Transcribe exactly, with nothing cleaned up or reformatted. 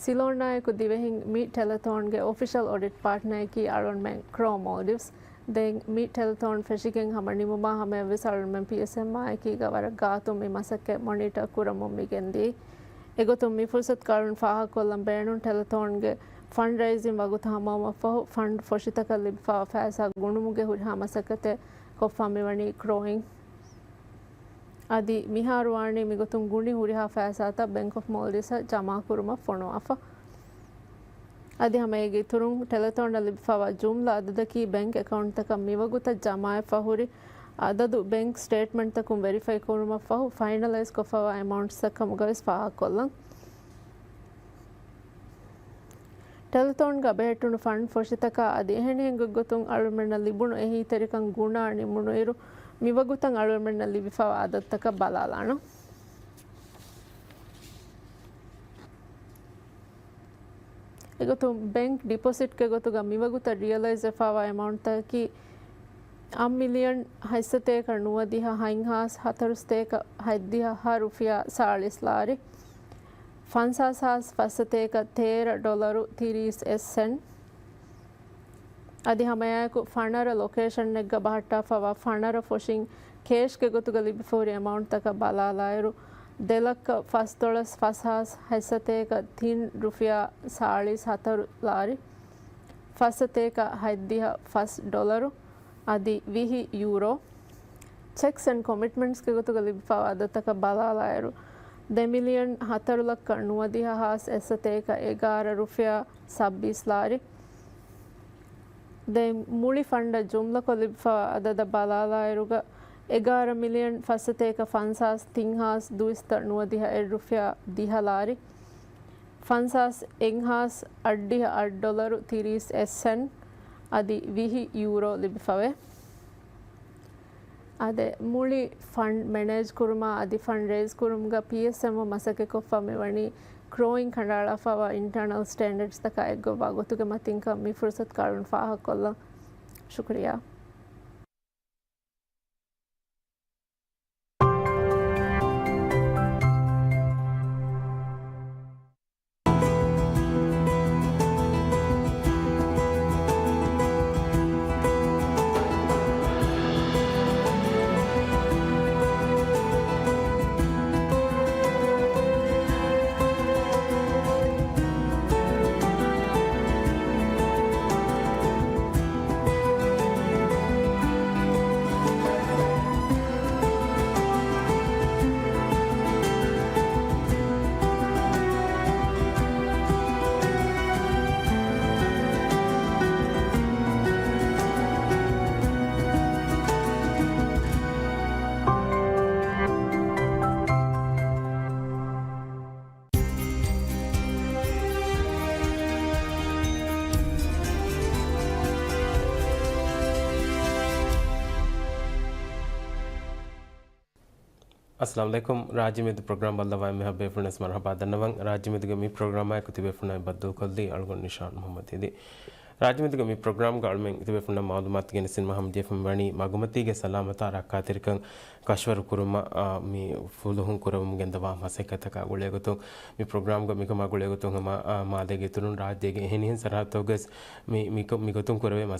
ސިލޯނާއެކު ދިވެހިން މި ޓެލެތޯންގެ އޮފިޝަލް އޮޑިޓް ޕާޓްނަރއަކީ އަޅުންމެން ކްރޯ މޯލްޑިވްސް. ދެން މި ޓެލެތޯން ފެށިގެން ހަމަ ނިމުމާ ހަމަޔަށްވެސް އަޅުންމެން ޕީއެސްއެމްއާއަކީގަ ވަރަށް ގާތުން މި މަސައްކަތް މޮނިޓަ ކުރަމުން މިގެންދިޔައީ. އެގޮތުން މި ފުރުސަތުގަ އަޅުން ފާހަގަކޮށްލަން ބޭނުން ޓެލެތޯންގެ ފަންޑް ރައިޒިން ވަގުތު ހަމަވުމަށްފަހު ފަންޑް ފޮށިތަކަށް ލިބިފައިވާ ފައިސާ ގުނުމުގެ ހުރިހާ މަސައްކަތެއް ކޮށްފަ މިވަނީ ކްރޯއިން. އަދި މިހާރު ވާނީ މިގޮތުން ގުނި ހުރިހާ ފައިސާތައް ބޭންކް އޮފް މޯލްޑިވްސްއަށް ޖަމާކުރުމަށް ފޮނުވާފަ. އަދި ހަމަ އޭގެ އިތުރުން ޓެލެތޯނަށް ލިބިފައިވާ ޖުމްލަ އަދަދަކީ ބޭންކް އެކައުންޓްތަކަށް މިވަގުތަށް ޖަމާވެފަ ހުރި އަދަދު ބޭންކް ސްޓޭޓްމަންޓްތަކުން ވެރިފައި ކުރުމަށްފަހު ފައިނަލައިޒް ކޮށްފައިވާ އެމައުންޓްސްތައް ކަމުގަވެސް ފާހަގަކޮށްލަން. ޓެލެތޯންގަ ބެހެއްޓުނު ފަންޑް ފޮށިތަކާ އަދި އެހެނިހެން ގޮތްގޮތުން އަޅުގަނޑުމެންނަށް ލިބުނު އެހީތެރިކަން ގުނާ ނިމުނުއިރު، މިވަގުތަށް އަޅުގަނޑުމެންނަށް ލިބިފައިވާ އަދަދުތަކަށް ބަލާލާނަން. އެގޮތުން ބޭންކް ޑިޕޮޒިޓްގެ ގޮތުގަ މިވަގުތަށް ރިއަލައިޒް ވެފައިވާ އެމައުންޓްތަކަކީ އަށް މިލިއަން ހަތްސަތޭކަ ނުވަދިހަ ހަތްހާސް ހަތަރުސަތޭކަ ހަތްދިހަ ހަ ރުފިޔާ ސާޅީސް ލާރި، ފަންސާސް ހާސް ފަސްސަތޭކަ ތޭރަ ޑޮލަރު ތިރީސް އެއް ސެންޓް. އަދި ހަމައެއާއެކު ފަނަރަ ލޮކޭޝަންއެއްގަ ބަހައްޓާފައިވާ ފަނަރަ ފޮށިން ކޭޝްގެ ގޮތުގަ ލިބިފަހުރި އެމައުންޓްތަކަށް ބަލާލާއިރު، ދެ ލައްކަ ފަސް ދޮޅަސް ފަސް ހާސް ހަތްސަތޭކަ ތިން ރުފިޔާ ސާޅީސް ހަތަރު ލާރި، ފަސްސަތޭކަ ހަތްދިހަ ފަސް ޑޮލަރު، އަދި ވިހި ޔޫރޯ. ޗެކްސް އެންޑް ކޮމިޓްމަންޓްސްގެ ގޮތުގަ ލިބިފައިވާ އަދަދުތަކަށް ބަލާލާއިރު، ދެ މިލިއަން ހަތަރު ލައްކަ ނުވަދިހަ ހާސް އެއްސަތޭކަ އެގާރަ ރުފިޔާ ސައްބީސް ލާރި. ދެން މުޅި ފަންޑަށް ޖުމްލަކޮށް ލިބިފައިވާ އަދަދަށް ބަލާލާއިރުގަ، އެގާރަ މިލިއަން ފަސްސަތޭކަ ފަންސާސް ތިން ހާސް ދުއިސައްތަ ނުވަދިހަ އެއް ރުފިޔާ ދިހަ ލާރި، ފަންސާސް އެއް ހާސް އަށްޑިހަ އަށް ޑޮލަރު ތިރީސް އެއް ސެންޓް، އަދި ވިހި ޔޫރޯ ލިބިފަވޭ. އާދެ، މުޅި ފަންޑް މެނޭޖް ކުރުމާ އަދި ފަންޑް ރޭޒް ކުރުމުގަ ޕީއެސްއެމްއޯ މަސައްކަތްކޮށްފަ މިވަނީ ކްރޯއިން ކަނޑައަޅާފައިވާ އިންޓަރނަލް ސްޓޭންޑަޑްސްތަކާ އެއްގޮތްވާ ގޮތުގެ މަތިންކަން މި ފުރުސަތުގަ އަޅުން ފާހަގަކޮށްލަން. ޝުކުރިއްޔާ. އައްސަލާމު ޢަލައިކުމް. ރާއްޖެމެދު ޕްރޮގްރާމް ބައްލަވާ އެންމެހާ ބޭފުޅުންނަށް މަރުޙަބާ ދަންނަވަން. ރާއްޖެމެދުގެ މި ޕްރޮގްރާމާއެކު ތިބޭފުޅުންނާ ބައްދަލުކޮށްލީ އަޅުގަނޑު ނިޝާން މުޙައްމަދު އިދި. ރާއްޖެމެދުގެ މި ޕްރޮގްރާމްގަ އަޅުމެން ތިބޭފުޅުންނަށް މަޢުލޫމާތު ގެނެސްދިނުމަށް ހަމަޖެހިފަ މިވަނީ މަގުމަތީގެ ސަލާމަތާ ރައްކާތެރިކަން ކަށަވަރު ކުރުމަށް، އާ، މި ފުލުހުން ކުރަމުން ގެންދަވާ މަސައްކަތްތަކާ ގުޅޭގޮތުން، މި ޕްރޮގްރާމްގަ މިކަމާ ގުޅޭގޮތުން ހަމަ، އާ، މާލޭގެ އިތުރުން ރާއްޖޭގެ އެހެނިހެން ސަރަހައްދުތަކުގަވެސް މި، މިކަ-، މިގޮތުން ކުރެވޭ މަސައްކަތް